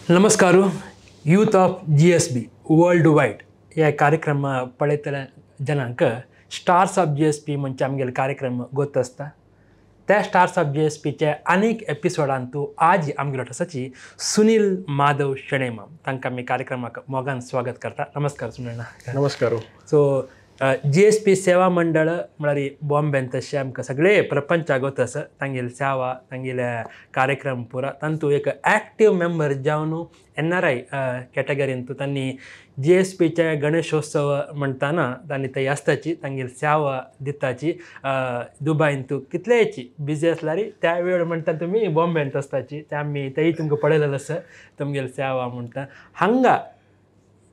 नमस्कार. Youth of GSB world wide हे कार्यक्रम पळयतल्या जनांक स्टार्स ऑफ जीएसबी म्हणजे आमगेले कार्यक्रम गोत आसता. त्या स्टार्स ऑफ जीएसबीचे अनेक एपिसोडांतू आज आमगेलो आसाची सुनील माधव शेणेमाम, तांकां आमी कार्यक्रमाक मोगान स्वागत करता. नमस्कार सुनील. नमस्कार. सो जीएसबी सेवा मंडळ म्हळ्यार बॉम्बेन तशें आमकां सगळे प्रपंचाक गोत आसा तांगेले सेवा तांगेले कार्यक्रम पुरा तांतू एक एक्टीव मेंबर जावन एनआरआय कॅटेगरींतू तांणी जीएसबीचे गणेशोत्सव म्हणटाना तांणी थंय आसताची तांगेली सेवा दिताची. दुबायंतू कितलेची बिजी आसल्यार त्या वेळ म्हणटा तुमी बॉम्बेंत आसताची ते आमी तेय तुमकां पळयलेलें आसा तुमगेली सेवा म्हणटा. हांगा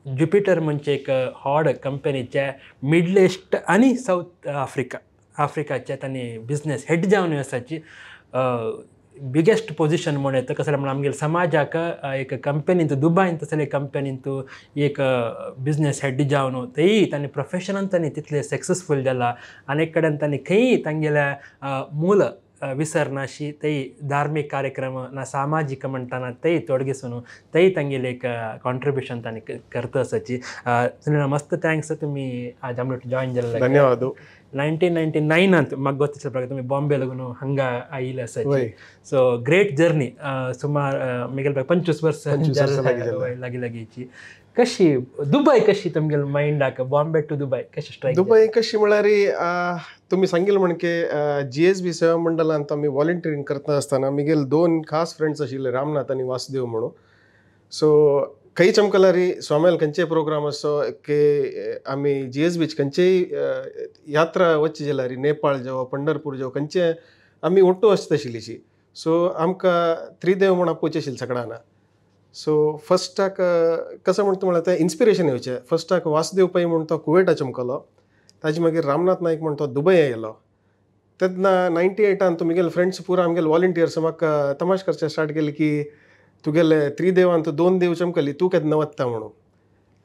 ज्युपिटर म्हणजे एक हॉड कंपनीचे मिडल इस्ट आनी सावथ आफ्रिका आफ्रिकाचे तांणी बिजनेस हेड जावन आसाची बिगेस्ट पोजिशन म्हण येता. कसलें म्हणल्यार आमगेले समाजाक एक कंपनींत दुबायन तसले कंपनींत एक बिजनेस हेड जावन तेय तांणी प्रोफेशनान तांणी तितले सक्सेसफूल जाला. आनी एक कडेन तांणी खंय तांगेल्या मूल विसरनाशी तेय धार्मीक कार्यक्रम ना सामाजीक म्हणटाना तेय तोडगेसून तेय तांगेले एक कॉन्ट्रिब्युशन तांणी करता आसाची. मस्त thanks तुमी आज आमचे जॉईन जाल्ले. धन्यवाद. 1999 म्हाका गोत प्रकार तुमी बॉम्बे लागून हांगा आयिल्ले आसाची. सो ग्रेट जर्नी सुमार मिगेल 25 वर्सां लागीं लागींची. कशी दुबय कशी तुमगेले मायंडाक बॉम्बे टू दुबय कशी स्ट्रायक? दुबय कशी म्हळ्यार तुमी सांगिल्लें म्हणके जीएसबी सेवा मंडळांत आमी वॉलंटियरींग करता आसतना मिगेल दोन खास फ्रेंड्स आशिल्ले, रामनाथ आनी वासुदेव म्हणून. सो खंय चमकल्यार स्वाम्याल खंयचेय प्रोग्राम आसो की आमी जीएसबीच खंयचेय यात्रा वचची जाल्यार नेपाळ जावं पंढरपूर जावं खंयचे आमी ओट्टू आसता आशिल्लीची. सो आमकां त्रिदेव म्हूण आपोवचें आशिल्लें सगळ्यांना. सो फस्टाक कसो म्हणटा म्हळ्यार तें इन्स्पिरेशन येवचें. फस्टाक वासुदेव पै म्हूण तो कुवेटा चमकलो, ताजे मागीर रामनाथ नायक म्हूण तो दुबय आयलो. तेन्ना 98 तो मिगेले फ्रेंड्स पुरा आमगेले वॉलंटियर्स म्हाका तमाश करचें स्टार्ट केलें की तुगेले त्रिदेवान दोन देव चमकली तूं केन्ना वता म्हणून.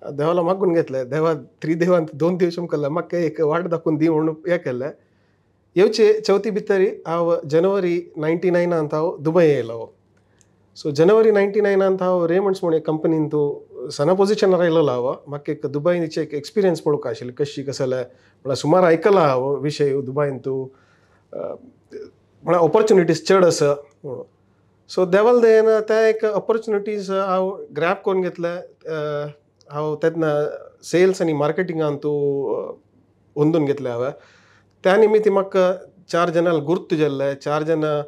देवाला मागून घेतलें, देवा त्रिदेवान दोन देव चमकले म्हाका एक वाट दाखोवन दी म्हणून हें केलें. येवचे चवथी भितर हांव जनवरी 99 हांव दुबय आयलो. सो जनवरी 99 हांव रेमंड्स म्हूण एक कंपनीन तूं सना पोजिशनार आयलेलो हांव. म्हाका एक दुबयचे एक एक्सपिरियन्स पळोवंक आशिल्ली कशी कसलें म्हळ्यार सुमार आयकलां हांव विशय दुबयन तूं म्हळ्यार ऑपॉर्च्युनिटीज चड आसा म्हणून. सो देवाल दयेन त्या एक ऑपॉर्च्युनिटीज हांव ग्रॅप करून घेतले. हांव तेन्ना सेल्स आनी मार्केटिंगान तूं अंदून घेतलें हांवें. त्या निमित्त म्हाका 4 जाणां गुर्त जाल्ले, 4 जाणां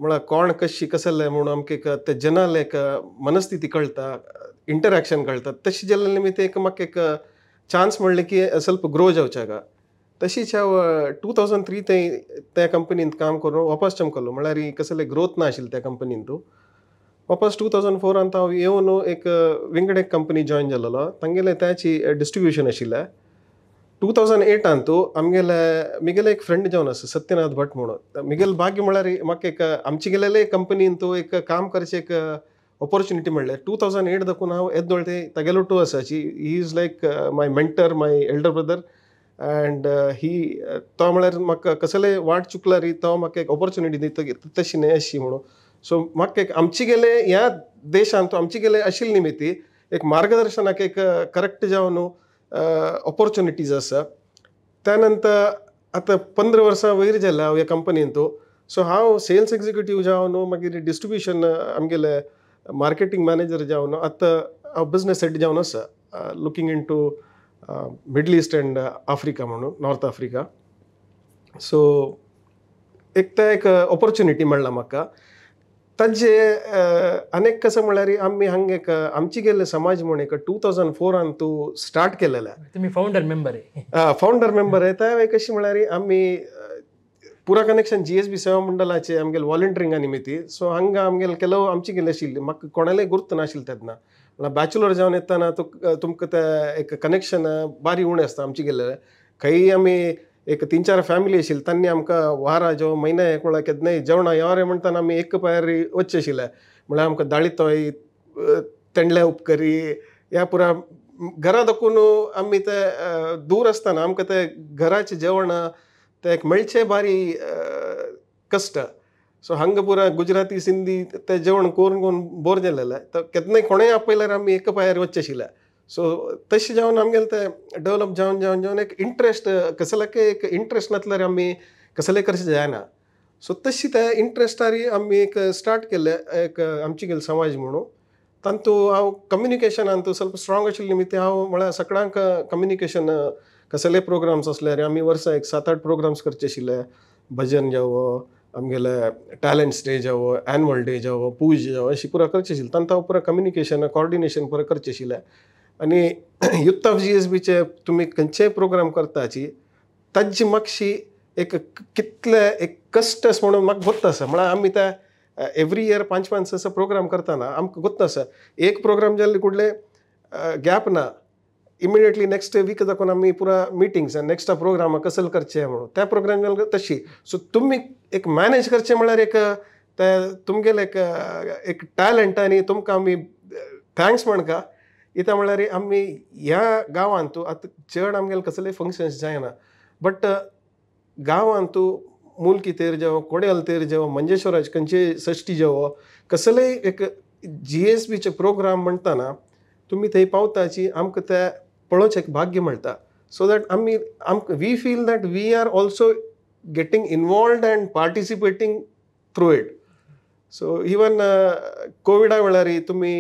म्हळ्यार कोण कशी कसलें म्हणून आमकां एक ते जनाल एक मनस्थिती कळटा, इंटरॅक्शन कळटा. तशी जाल्ले निमित्त एक म्हाका एक चान्स म्हणलें की ಸ್ವಲ್ಪ ग्रो जावचें का. तशीच हांव 2003 थंय त्या कंपनींत काम करून वापस चमकलो. म्हळ्यार कसलें ग्रोथ ना आशिल्लें त्या कंपनींत. वापस 2004 हांव येवन एक विंगड एक कंपनी जॉयन जालेलो. तांगेलें त्याची डिस्ट्रिब्युशन आशिल्लें. 2008 आमगेले मिगेले एक फ्रेंड जावन आसा सत्यनाथ भट म्हणून. मिगेल भाग्य म्हळ्यार म्हाका एक आमचे गेलेले कंपनीन तो एक काम करचें एक ऑपॉर्च्युनिटी मेळ्ळें. 2008 दाखून हांव येदोळ ते तागेलो टू आसाची. He is like my mentor, my elder brother and he तो म्हळ्यार म्हाका कसले वाट चुकल्यार तो म्हाका एक ऑपॉर्च्युनिटी दिता तशी न्हय अशी म्हणून. सो म्हाका एक आमचे गेले ह्या देशांत आमचे गेले आशिल्ले निमित्ती एक मार्गदर्शनाक एक करेक्ट जावन ऑपॉर्च्युनिटीज आसा. त्या नंतर आतां 15 वर्सां वयर जाल्या हांव ह्या कंपनीन. सो हांव सेल्स एक्झिक्युटीव जावन मागीर डिस्ट्रिब्युशन आमगेले मार्केटींग मॅनेजर जावन आतां हांव बिजनेस हेड जावन आसा, looking into Middle East and Africa म्हणून, नॉर्थ आफ्रिका. सो एक ते एक ऑपॉर्च्युनिटी मेळ्ळा म्हाका. ताजे अनेक कसं म्हळ्यार आमी हांगा एक आमची गेल्ले समाज म्हूण एक 2004 तूं स्टार्ट केलेलें. तुमी फावंडर मेंबर आहे? फावंडर मेंबर आहे. त्या कशी म्हळ्यार आमी पुरा कनेक्शन जीएसबी सेवा मंडळाचे आमगेले वॉलंटियरिंगा निमित्ती. सो हांगा आमगेले ಕೆಲವು आमची गेले आशिल्ली म्हाका कोणालेय गुर्त नाशिल्लें तेन्ना. म्हळ्यार बॅचलर जावन येतना तुमकां तें एक कनेक्शन बारी उणें आसता आमचे गेल्लें. खंय आमी एक 3-4 फॅमिली आशिल्ली तांणी आमकां वारा जेवण म्हयने म्हळ्यार केन्नाय जेवणां येवरे म्हणटाना आमी एक पायर वचचें आशिल्लें. म्हळ्यार आमकां दाळी तोय तेंडल्या उपकरी ह्या पुरा घरा दाखून आमी ते दूर आसतना आमकां ते घराचें जेवण ते एक मेळचें बारी कश्ट. सो हांगा पुरा गुजराती सिंधी ते जेवण करून करून बोर जालेलें. तर केन्नाय कोणेय आपयल्यार आमी एका पांयार वचचे आशिल्ले. सो तशें जावन आमगेलें तें डेवलप जावन जावन जावन एक इंट्रस्ट कसल्याकय एक इंट्रस्ट नासल्यार आमी कसलें करचें जायना. सो तशी त्या इंट्रस्टार आमी एक स्टार्ट केलें एक आमची गेल समाज म्हणून. तांतू हांव कम्युनिकेशनान तूं ಸ್ವಲ್ಪ स्ट्रॉंग आशिल्ले निमित्त हांव म्हळ्यार सगळ्यांक कम्युनिकेशन कसले प्रोग्राम्स आसल्यार आमी वर्सा एक 7-8 प्रोग्राम्स करचे आशिल्ले. भजन जावो, आमगेले टॅलंट्स डे जावो, एनुअल डे जावो, पूज जावो, अशी पुरा करचे आशिल्ले. तांकां हांव पुरा कम्युनिकेशन कॉर्डिनेशन पुरा करचें आशिल्लें. आनी युथ ऑफ GSBचे तुमी खंयचेय प्रोग्राम करताची ताजी मातशी एक कितले एक कश्ट म्हणून म्हाका गोत्त आसा. म्हळ्यार आमी त्या एवरी इयर 5-5 6 प्रोग्राम करताना आमकां गोत्त आसा एक प्रोग्राम जाल्ले कुडले गॅप ना, इमिडिएटली नेक्स्ट वीक दाखोवन आमी पुरा मिटिंग्स आनी नेक्स्ट प्रोग्राम कसल करचें म्हणून त्या प्रोग्राम जाल्यार तशी. सो तुमी एक मॅनेज करचें म्हळ्यार एक ते तुमगेलें एक एक टॅलंट आनी तुमकां आमी thanks म्हणका. इता म्हळ्यार आमी ह्या गांवांत आतां चड आमगेले कसले फंक्शन्स जायना, बट गांवांत मुल्की तेर जावं, कोड्याल तेर जावं, मंजेश्वराचे खंयचे षष्टी जावं, कसलेय एक GSBचे प्रोग्राम म्हणटाना तुमी थंय पावताची आमकां ते पळोवचें एक भाग्य मेळटा. सो that आमी आमकां we feel that we are also getting involved and participating through it. So even कोविडा वेळार तुमी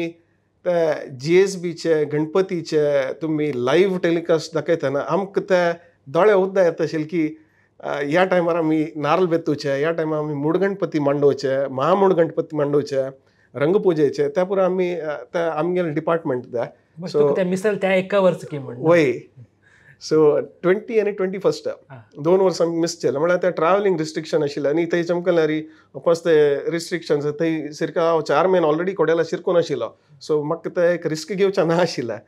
ते GSBचे गणपतीचे तुमी लायव्ह टेलिकास्ट दाखयतना आमकां ते दोळे उद्दा येता आशिल्ले की ह्या टायमार आमी नारल बेतुचे, ह्या टायमार आमी मूडगणपती मांडोवचे, महामूडगणपती मांडोवचे, रंगपुजेचे, त्या पुरा आमी त्या आमगेले डिपार्टमेंट त्या. सो मिसल त्या एका वर्स की म्हण वय. सो 20 आनी 21 2 वर्सां आमी मिस केलें. म्हळ्यार ते ट्रॅव्हलिंग रिस्ट्रिक्शन आशिल्लें आनी थंय चमकल्यार वापस ते रिस्ट्रिक्शन्स थंय सारको हांव 4 म्हयने ऑलरेडी कोड्याला शिरकून आशिल्लो. सो म्हाका ते एक रिस्क घेवचें ना आशिल्लें.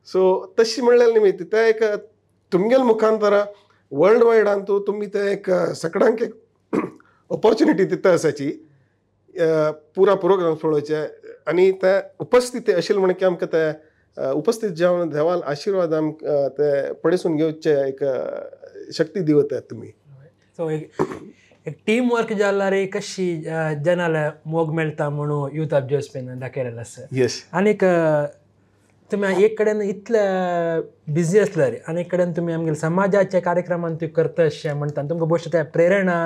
सो तशें म्हणल्यार निमित्त ते एक तुमगेले मुखांतर वर्ल्ड वायडान तूं तुमी ते एक सगळ्यांक एक ऑपॉर्च्युनिटी दिता आसाची पुरा प्रोग्राम पळोवचे आनी ते उपस्थित आशिल्ले म्हण की आमकां ते उपस्थित जावन देवाल आशिर्वाद आमकां ते पडेसून घेवचे एक शक्ती दिवतात तुमी. सो एक टीम वर्क जाल्यार कशी जनाला मोग मेळटा म्हणून युथ ऑफ GSBन दाखयलेलें आसा. येस. आनीक तुमी एक कडेन इतले बिजी आसल्यार आनी एक कडेन तुमी आमगेले समाजाच्या कार्यक्रमान तुमी करता अशें म्हणटा, तुमकां भोवशा त्या प्रेरणा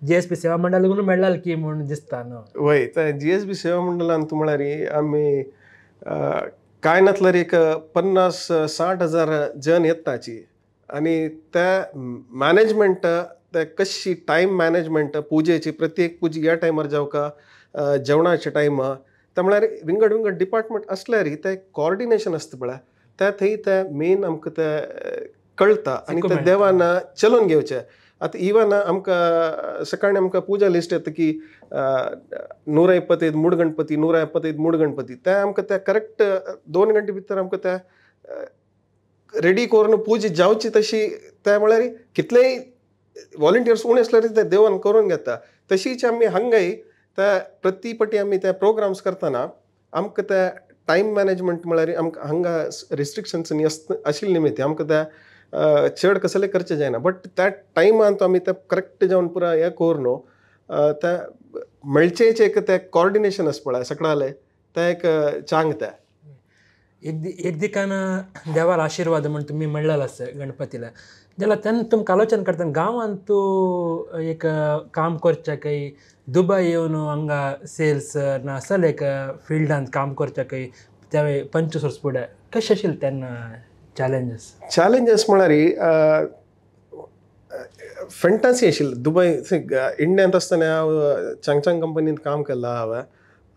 GSB सेवा मंडळाकून मेळ्ळा की म्हूण दिसता न्हू? वय, ते GSB सेवा मंडळान तूं म्हळ्यार आमी कांय नासल्यार एक 50-60 हजार जन येताची आनी त्या मॅनेजमेंट ते कशी टायम मॅनेजमेंट पुजेची प्रत्येक पुजा ह्या टायमार जावका, जेवणाचे टायम, त्या म्हळ्यार विंगड विंगड डिपार्टमेंट आसल्यार ते कॉर्डिनेशन आसता पळय त्या थंय ते मेन आमकां ते कळटा आनी ते देवान चलोवन घेवचें. आतां इवन आमकां सकाळीं आमकां पुजा लिस्ट येता की 125 मूडगणपती, 125 मूडगणपती, ते आमकां ते करेक्ट 2 घंटे भितर आमकां ते रेडी करून पुजा जावची तशी. ते म्हळ्यार कितलेय वॉलंटियर्स उणें आसल्यार ते देवान करून घेता. तशीच आमी हांगाय त्या प्रति पटी आमी ते प्रोग्राम्स करतना आमकां ते टायम मॅनेजमेंट म्हळ्यार आमकां हांगा रिस्ट्रिक्शन्स आशिल्ले निमित्त आमकां ते चड कसले करचें जायना, बट त्या टायमान आमी ते करेक्ट जावन पुरा हें करून त्या मेळचेच एक ते कॉर्डिनेशन आसा पळय सगळ्यालें तें एक चांग तें एक दिकान देवाला आशीर्वाद म्हण तुमी म्हणलेलो आसा गणपतीला, जाल्यार तेन्ना तुमकां आलोचन करतना गांवांत तूं एक काम करचें काय दुबय येवन हांगा सेल्स ना आसले एक फिल्डांत काम करचें काय त्या 25 वर्स फुडें कशें आशिल्लें तेन्ना चॅलेंजीस? चॅलेंजीस म्हळ्यार फॅन्टासी आशिल्ली. दुबय इंडियांत आसतना हांव चांगचांग कंपनींत काम केलां. हांवें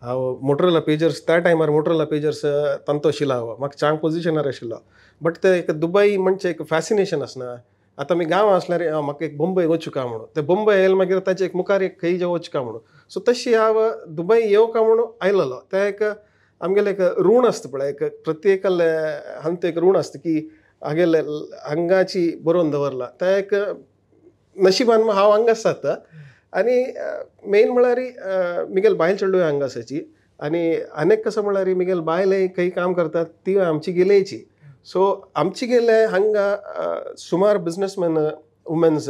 हांव मोटरोला पेजर्स त्या टायमार मोटरोला पेजर्स तांतो आशिल्लो. हांव म्हाका चांग पोजिशनार आशिल्लो, बट ते एक दुबय म्हणचे एक फॅसिनेशन आसना. आतां आमी गांवां आसल्यार म्हाका एक बंबय वचूं काय म्हणून, ते बंबय येयले मागीर ताचे एक मुखार एक खंय वचूं काय म्हणून, सो तशी हांव दुबय येवं काय म्हणून आयलेलो. ते एक आमगेलें एक ऋण आसता पळय, एक प्रत्येकाले हांगा एक ऋण आसता की हागेले हांगाची बरोवन दवरला, ते एक नशिबान हांव हांगा आसात. आनी मेन म्हळ्यार मिगेल बायल चेडूं हांगा आसाची आनी आनीक कसो म्हळ्यार मिगेल बायल खंय काम करतात ती आमची गेलेची. सो आमची गेले हांगा सुमार बिजनसमॅन वुमेन्स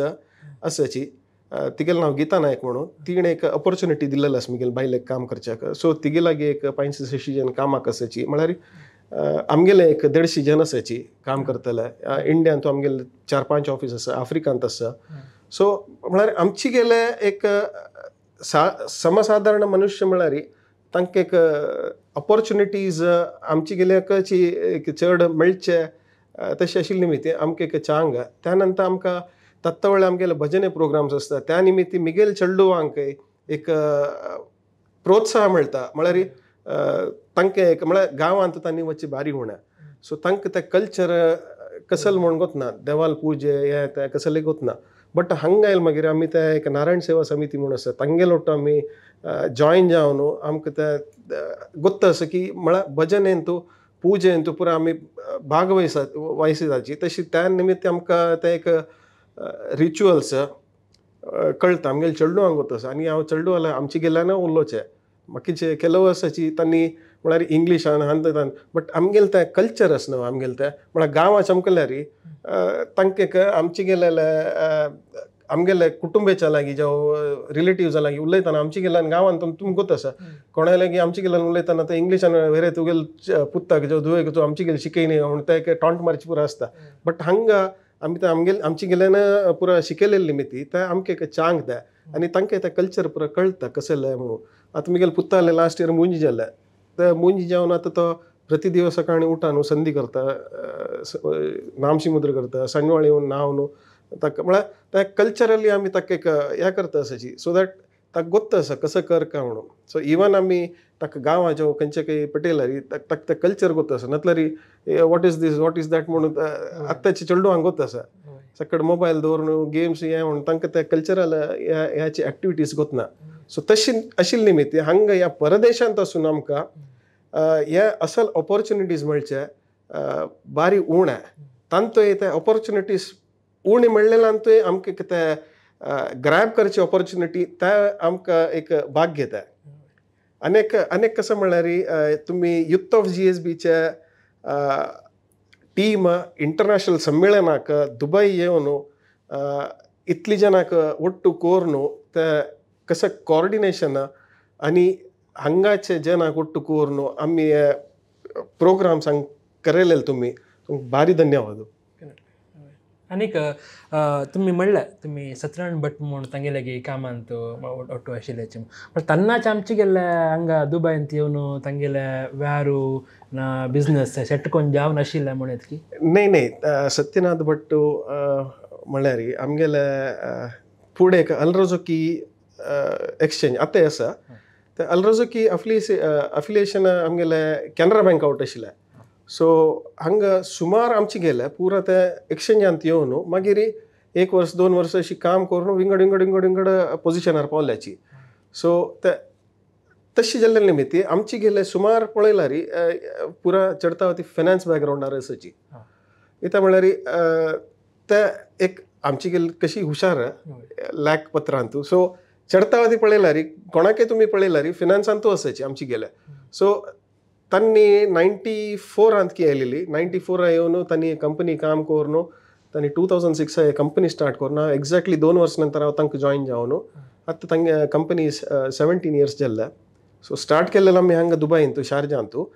आसाची. तिगेलें नांव गीता नायक म्हणून, तिणें एक ऑपॉर्च्युनिटी दिल्लेली आसा मुगेले बायलेक काम करच्याक. सो तिगे लागीं एक 500-600 जन कामाक आसाची, म्हळ्यार आमगेले एक 150 जन आसाची काम करतले. इंडियांत आमगेले 4-5 ऑफीस आसा, आफ्रिकांत आसा. सो म्हळ्यार आमची गेले एक समसाधारण मनुष्य म्हळ्यार तांकां एक ऑपॉर्च्युनिटीज आमची गेले एक चड मेळचे तशें आशिल्ले निमित्त आमकां एक चांग. त्या नंतर आमकां तत्वळे आमगेले भजने प्रोग्राम्स आसता, त्या निमित्त मिगेल चेडवांक एक प्रोत्साह मेळटा. म्हळ्यार तांकां एक म्हळ्यार गांवांत तांणी वचची बारी उण्या, सो तांकां तें कल्चर कसल म्हूण गोतना, देवाल पुजे हें तें कसलें गोतना. बट हांगा आयल मागीर आमी ते एक नारायण सेवा समिती म्हूण आसा, तांगेले ಒಟ್ಟು आमी जॉयन जावन आमकां तें गोत्त आसा की म्हळ्यार भजनेंतू पुजेंतू पुरा आमी भागवयसा वयसताची. तशी त्या निमित्त आमकां तें एक रिच्युअल्स कळटा. आमगेले चेडवांक गोत आसा आनी हांव चेडवां आमचे गेल्यान उलोवचें, बाकीचे ಕೆಲವು आसाची तांणी म्हळ्यार इंग्लिशान हान तान, बट आमगेलें तें कल्चर आसा न्हू आमगेलें तें म्हळ्यार गांवां चमकल्यार तांकां आमचे गेलेले आमगेले कुटुंबेच्या लागीं जावं रिलेटिव्जा लागीं उलयतना आमचे गेल्यान गांवांत तुमकां गोत आसा, कोणा लागीं आमचे गेल्यान उलयतना ते इंग्लिशान वेरे तुगेले पुताक जावं धुवेक तूं आमचे गेले शिकयनी म्हूण ते एक टॉन्ट मारची पुरो आसता. बट हांगा आमी ते आमगेले आमचे गेल्यान पुरा शिकयलेले निमित्त ते आमकां एक चांग ते आनी तांकां तें कल्चर पुरा कळटा कसलें म्हणून. आतां मुगेले पुताले लास्ट इयर मुंजी जालें, ते मुंजी जावन आतां तो प्रति दिवस सकाळी उठा न्हू संधी करता, नामशिमुद्र करता, सांजवाळ येवन न्हाव न्हू ताका, म्हळ्यार त्या कल्चरली आमी ताका एक हें करता आसाची, सो that ताका गोत्त आसा कसो कर काय म्हणून. सो इवन आमी ताका गांवां जावं खंयचे खंय पटेलारी ताका तें कल्चर गोत्त आसा, नातल्यार what is this what is that म्हणून आत्ताचे चेडवांक गोत्त आसा, सकड मोबायल दवरून गेम्स हें म्हणून तांकां त्या कल्चरल ह्याची एक्टिविटीज गोतना. सो तशी आशिल्ले निमित्त हांगा ह्या परदेशांत आसून आमकां हे असल ऑपॉर्च्युनिटीज मेळचे बारी उणें, तांतूय ते ऑपॉर्च्युनिटीज उणें मेळ्ळेल्यानूय आमकां ते ग्रॅब करची ऑपॉर्च्युनिटी ते आमकां एक भाग्य ते. अनेक अनेक कसं म्हळ्यार तुमी युथ ऑफ GSBचे टीम इंटरनॅशनल संमेलनाक दुबय येवन इतली जनाक ಒಟ್ಟು ಕೋರ್ನು ते कसं कॉर्डिनेशन आनी हांगाचे जनाक ಒಟ್ಟು ಕೋರ್ನು आमी प्रोग्राम सांग करेले तुमी भारी धन्यवाद. आनीक तुमी म्हणलें तुमी सत्यनारायण भट म्हूण तांगे लागीं कामांत ಒಟ್ಟು आशिल्ल्याचें, पण तेन्नाच आमचे गेल्ले हांगा दुबयंत येवन तांगेले व्यारू ना बिजनस सेट कोन्न जावन आशिल्लें म्हूण येतकी? न्हय न्हय, सत्यनाथ भट्ट म्हळ्यार आमगेले फुडें एक अल्रोजोकी एक्सचेंज आतां आसा, ते अल्रोजोकी अफिलिएशन आमगेले कॅनरा बँक आवट आशिल्लें. सो हांगा सुमार आमचे गेले पुरा ते एक्सचेंजांत येवन मागीर 1 वर्स 2 वर्स अशी काम करून विंगड विंगड विंगड विंगड पोजिशनार पावल्याची. सो ते तशी जाल्ले निमित्त आमची गेले सुमार पळयल्यार पुरा चडता ती फायनान्स बॅकग्रावंडार आसाची. कित्याक म्हळ्यार ते एक आमची गेले कशी हुशार लॅक पत्रांतू, सो चडता ती पळयल्यार कोणाकय तुमी पळयल्यार फिनान्सांतू आसाची आमची गेले. सो तांणी 94 की आयलेली, 94 येवन तांणी कंपनी काम करून तांणी 2006 कंपनी स्टार्ट करून एक्झॅक्टली 2 वर्स नंतर हांव तांकां जॉयन जावन आतां तांगे कंपनी 17 इयर्स जाल्ले. सो स्टार्ट केल्लें आमी हांगा दुबयंतू शारजांतू,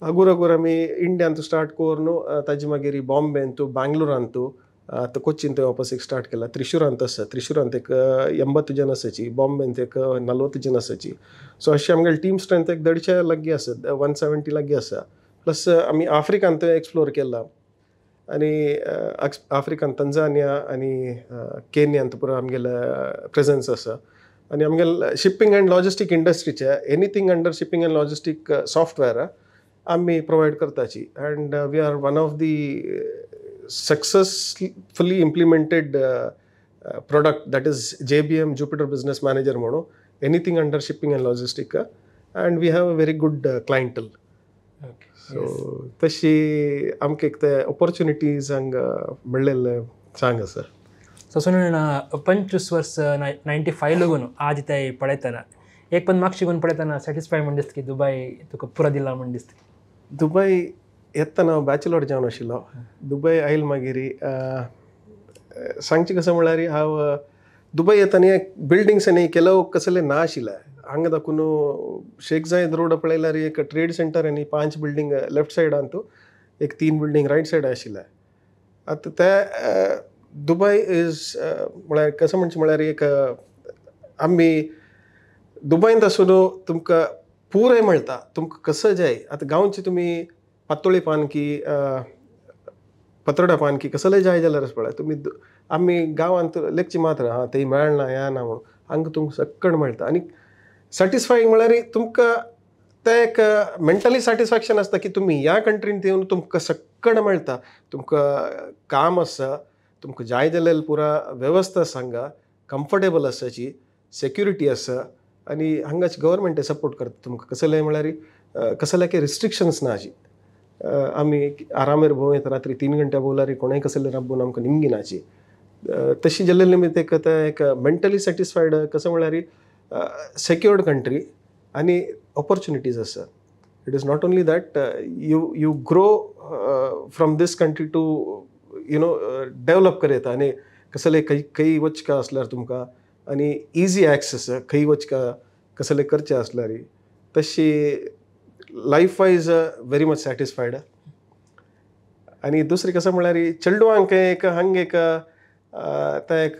हगूर हगूर आमी इंडियांतू स्टार्ट करून ताजे मागीर बॉम्बेंतू बँगलोरांतू आतां कोच्चींत वापस एक स्टार्ट केला, त्रिशुरांत आसा, त्रिशुरांत एक 80 जन आसाची, बॉम्बेंत एक 40 जन आसाची. सो अशें आमगेले टीम स्ट्रेंथ एक 150 लागीं आसा, 170 लागीं आसा. प्लस आमी आफ्रिकांत एक्सप्लोर केला आनी आफ्रिकांत तंजानिया आनी केन्यांत पुरो आमगेले प्रेजन्स आसा. आनी आमगेले शिपींग अँड लॉजिस्टीक इंडस्ट्रीचे anything under shipping and logistic software आमी प्रोवायड करताची. And we are one of the successfully implemented product that is JBM Jupiter Business Manager म्हणून anything under shipping and logistic, and we have a very good clientele. So तशी आमकां एक ते opportunities हांगा मेळ्ळेले चांग आसा. सो सुनील, 25 वर्स 95 लगून आज ते पळयतना एक पण मागशी गुण पळयतना सॅटिस्फाय म्हण दिसता की दुबय तुका पुरो दिला म्हण दिसता? दुबय येतना हांव बॅचलर जावन आशिल्लो, दुबय आयल मागीर सांगचें कसं म्हळ्यार हांव दुबय येतानी बिल्डिंग्स आनी ಕೆಲವು कसले ना आशिल्ले. हांगा दाखून शेख जायद रोड पळयल्यार एक ट्रेड सेंटर आनी 5 बिल्डींग लेफ्ट सायडान, एक 3 बिल्डींग रायट सायड आशिल्ले. आतां ते दुबय is म्हळ्यार कसं म्हणचें म्हळ्यार एक आमी दुबयंत आसून तुमकां पुरें मेळटा, तुमकां कसं जाय. आतां गांवची तुमी पातोळी पान की पत्रडा पान की कसलें जाय जाल्यार पळय तुमी. आमी गांवांत लेगची मात्र हां तें मेळना हें ना म्हणून, हांगा तुमकां सक्कड मेळटा. आनी सॅटिस्फायींग म्हळ्यार तुमकां तें एक मेंटली सॅटिस्फॅक्शन आसता की तुमी ह्या कंट्रींत येवन तुमकां सक्कड मेळटा, तुमकां काम आसा, तुमकां जाय जाल्यार पुरा वेवस्था आसा, हांगा कम्फर्टेबल आसाची, सेक्युरिटी आसा. आनी हांगाच गव्हर्मेंट सपोर्ट करता तुमकां. कसलें म्हळ्यार कसले काही रिस्ट्रिक्शन्स ना अशी. आमी आरामेर भोंवयत रात्री 3 घंटे भोंवल्यार कोणेय कसलें राबून आमकां निमगी नाची. तशी जाल्ले निमित्त एक तें एक मेंटली सॅटिस्फायड कसं म्हळ्यार सेक्युर्ड कंट्री आनी ऑपॉर्च्युनिटीज आसा. It is not only that you grow from this country to you know develop करता. आनी कसले खंय खंय वचका आसल्यार तुमकां आनी इजी एक्सेस खंय वचका कसले करचें आसल्यार, तशी life wise very much satisfied. आनी दुसरें कसं म्हळ्यार चेडवांक एक हांग एक तें एक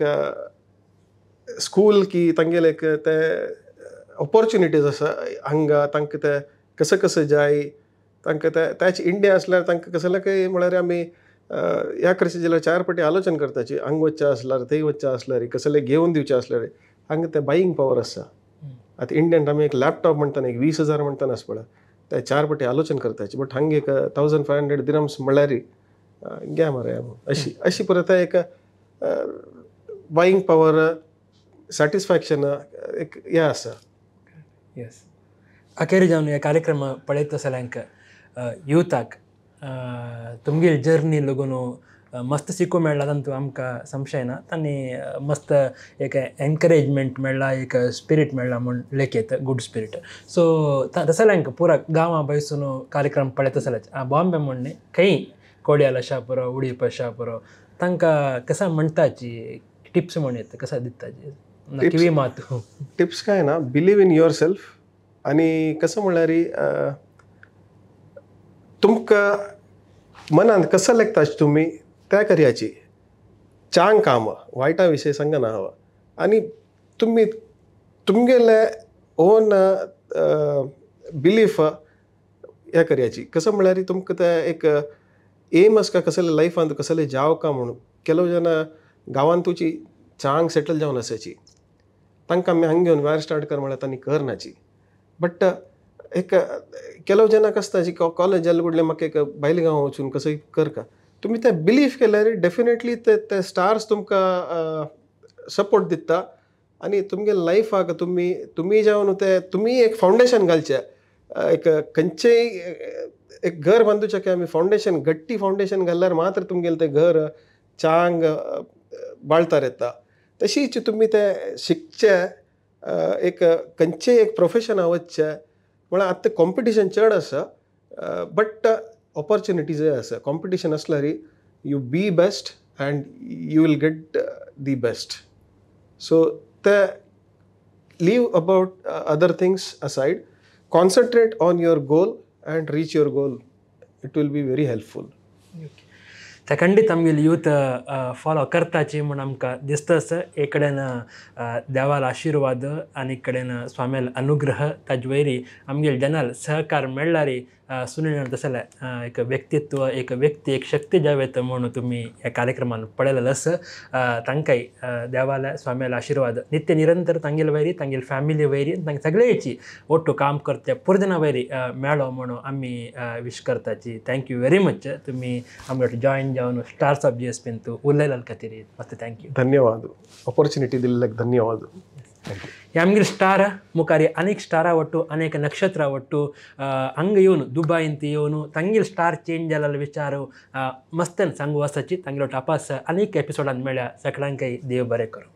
स्कूल की तांगेले एक ते ऑपॉर्च्युनिटीज आसा हांगा. तांकां ते कसं कसं जाय तांकां ते त्याच इंडिया आसल्यार तांकां कसलें काय म्हळ्यार आमी ह्या करचे जाल्यार 4 पटी आलोचन करताची. हांगा वचचें आसल्यार थंय वचचें आसल्यार कसलें घेवन दिवचें आसल्यार हांगा तें बायींग पावर आसा. आतां इंडियन आमी एक लॅपटॉप म्हणटाना एक 20,000 म्हणटाना आसा पळय, ते 4 पटी आलोचन करताची. बट हांगा एक 1500 दिरम्स म्हळ्यार घ्या मरे अशी अशी परत एक बायींग पावर सॅटिस्फॅक्शन एक हें आसा. येस, अखेर जावन हे कार्यक्रम पळयत सगळ्यांक युथाक तुमगेली जर्नी लगून मस्त शिकूं मेळ्ळा तातूंत आमकां संशय ना. तांणी मस्त एक एनकरेजमेंट मेळ्ळा, एक स्पिरीट मेळ्ळा म्हूण लेखयत, गुड स्पिरीट. सो तसल्यांक पुरा गांवां बैसून कार्यक्रम पळयत जाल्यार बॉम्बे म्हूण न्ही, खंय कोड्याल आशा पुरो, उडीप आशा पुरो, तांकां कसा म्हणटाची टिप्स म्हण येता कसा दिताची किवी मात टिप्स काय ना, बिलीव इन your self. आनी कसं म्हळ्यार तुमकां मनांत कसं लेखता तुमी त्या करयाची चांग काम, वायटा विशय सांगना हवा. आनी तुमी तुमगेले ओन बिलीफ ह्या करयाची. कसं म्हळ्यार तुमकां तें एक एम आसता कसले लायफांत कसले जाव का म्हणून. ಕೆಲವು ಜನ गांवांतूची चांग सेटल जावन आसाची, तांकां आमी हांगा घेवन वायर स्टार्ट कर म्हळ्यार तांणी करनाची. बट एक ಕೆಲವು ಜನಕ್ಕೆ आसता कॉलेज जाले कुडले म्हाका एक भायल्या गांवां वचून कसंय करका. तुमी ते बिलीफ केल्यार डेफिनेटली ते ते स्टार्स तुमकां सपोर्ट दिता आनी तुमगे लायफाक तुमी तुमी जावन ते तुमी एक फावंडेशन घालचें. एक खंयचेय एक घर बांदूचें की आमी फावंडेशन गट्टी फावंडेशन घाल्यार मात्र तुमगेलें तें घर चांग बाळतार येता. तशीच तुमी तें शिकचें, एक खंयचेय एक प्रोफेशना वचचें. म्हळ्यार आतां कॉम्पिटिशन चड आसा बट ऑपॉर्च्युनिटीजय आसा. कॉम्पिटिशन आसल्यार you be best and you will get the best. So ते leave about other things aside, concentrate on your goal and reach your goal. It will be very helpful. ते खंडीत आमगेली youth follow करताची म्हूण आमकां दिसता आसा. एक कडेन देवाल आशिर्वाद आनी एक कडेन स्वाम्याल अनुग्रह, ताजे वयरी आमगेले जनाल सहकार मेळ्ळ्यार सुनील तसलें एक व्यक्तित्व, एक व्यक्ती, एक शक्ती जावेत म्हणून तुमी ह्या कार्यक्रमान पळयलेलें आसा. तांकांय देवाल्या स्वाम्याल आशिर्वाद नित्य निरंतर तांगेले वयरी, तांगेले फॅमिली वयरी, तांगे सगळ्याची ಒಟ್ಟು काम करते पुरजना वयरी मेळो म्हणून आमी विश करताची. Thank you very much, तुमी आमगे जॉईन जावन स्टार्स ऑफ GSB तूं उलयल्या खातीर मस्त thank you. धन्यवाद, ऑपॉर्च्युनिटी दिल्ल्याक धन्यवाद. आमगेले स्टार मुखार अनेक स्टारा ಒಟ್ಟು ಅನೇಕ ನಕ್ಷತ್ರ ಒಟ್ಟು ಹಂಗೆ ಇವನು ದುಬಾಯಿಂತ ಇವನು ತಂಗಿಲ್ ಸ್ಟಾರ್ ಚೇಂಜ್ ಅಲ್ಲ ವಿಚಾರ ಮಸ್ತನ್ ಸಂಗ್ ವಾಸಚಿ ತಂಗಿಲ ಅಪಾಸ ಅನೇಕ ಎಪಿಸೋಡ್ ಅಂದಮೇಲೆ ಸಕಳಂಕೈ ದೇವ್ ಬರೇಕರು.